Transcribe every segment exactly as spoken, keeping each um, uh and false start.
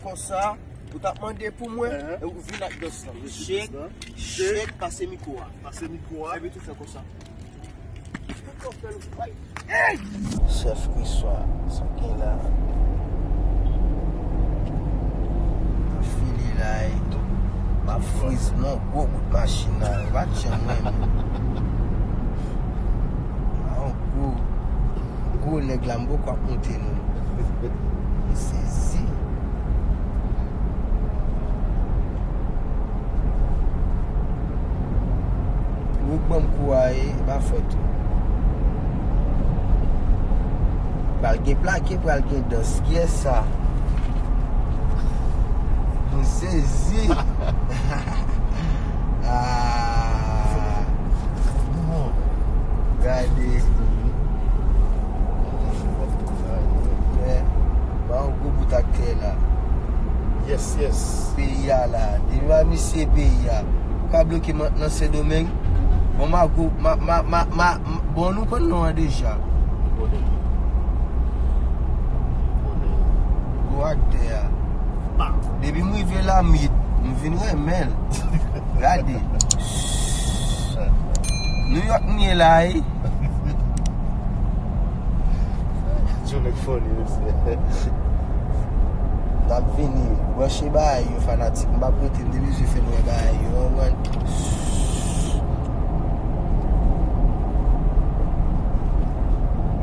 Konsa, ou t ap mande pou mwen, e ou vin ak dans lan. Shake, shake, pase mikwo a. Pase mikwo a. Epi tou fè konsa. Chèf Kriswa, sa gen la? M ap file la, e m ap friz nan gwo bout machin la, yo pa t janm renmen. A yon gwo, gwo nèg la, m poko ap monte non. M sezi. Ou ban m kou a, e pa fòt ou. Pral gen plake, pral gen dans. Kiyès sa? M sezi. Ah. Gade. Ba yon gwo bout ak tè la. Yes, yes. Peyi a la. Depi pa misye peyi a. Ou ka bloke nan Sendomeng. Bon, ma gwo, ma, ma, ma, ma, bon, nou konn non an deja. Gwo aktè a. Depi m rive la, m vin renmen l. Gade. New York m ye la, wi. Yon nèg funny, mesye. N ap vini, branche bagay yo, fanatik. M p ap rete, m te bezwen fè n wè bagay yo, w konprann?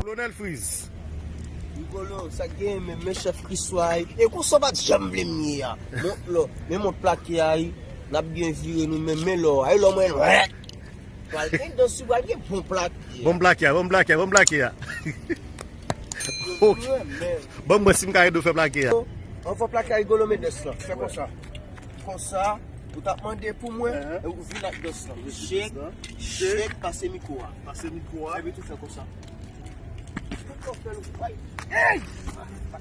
Kolonèl Freeze. Rigolo, sa k genyen menm, men chèf Kriswa, e konsa w pa t janm vle m ye a. Mont lò, men mont plake a, n ap byen vire nou menm, men lò a, e lò mwen, pral gen dans, pral gen bon plake a. Bon plake a, bon plake a, bon plake a. Ok. Ban m wè si m ka ede w fè plake a. Anvan plake a, Rigolo, men dans lan. Fè konsa. Konsa, ou t ap mande pou mwen, e ou vin ak dans lan. Shake, shake, pase mikwo a. Pase mikwo a. Epi tou fè konsa. Hey! Pa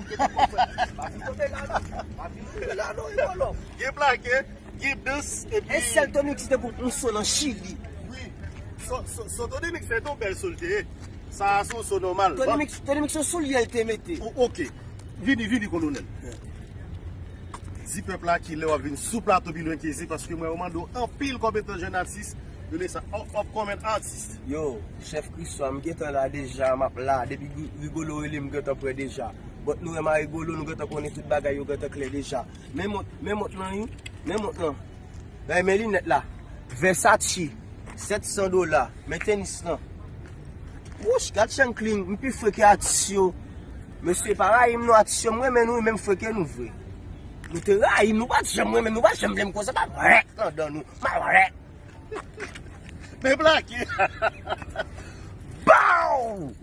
vin tonbe la non. Pa vin tonbe la non, Rigolo. Gen plake, gen dans, epi e sèl Tony Mix te pou yon son nan Chili. Wi. Son, son, son Tony Mix se yon bèl son l te ye. Sa a se yon son nòmal. Tony Mix, Tony Mix se yon son l te mete. O-, ok. Vini, vini, kolonèl. Di pèp la kilè w ap vin sou plato pi lwen ke se, paske mwen yo mande w anpil kòm etan jèn atis, yo rele sa up, upcoming artist. Yo, chèf Kriswa, m gentan la deja, m ap la, depi Ri-, Rigolo rele m, m gentan prè deja. But nou wè m a Rigolo, nou gentan konnen tout bagay yo gentan klè deja. Men mont, men mont lan, wi, men mont lan. Gade, men linèt la. Versace, sèt san dola. Men tenis lan. Wouch, gad Chancling, m pi fre ke atis yo. Mesye, pa rayi m non, atis yo, m renmen nou, menm fre ke nou vre. Nou te rayi m, nou pa t janm renmen m, nou pa t janm vle m konsa, m ap rèk nan dan nou. M ap rèk. Men plake. Bow!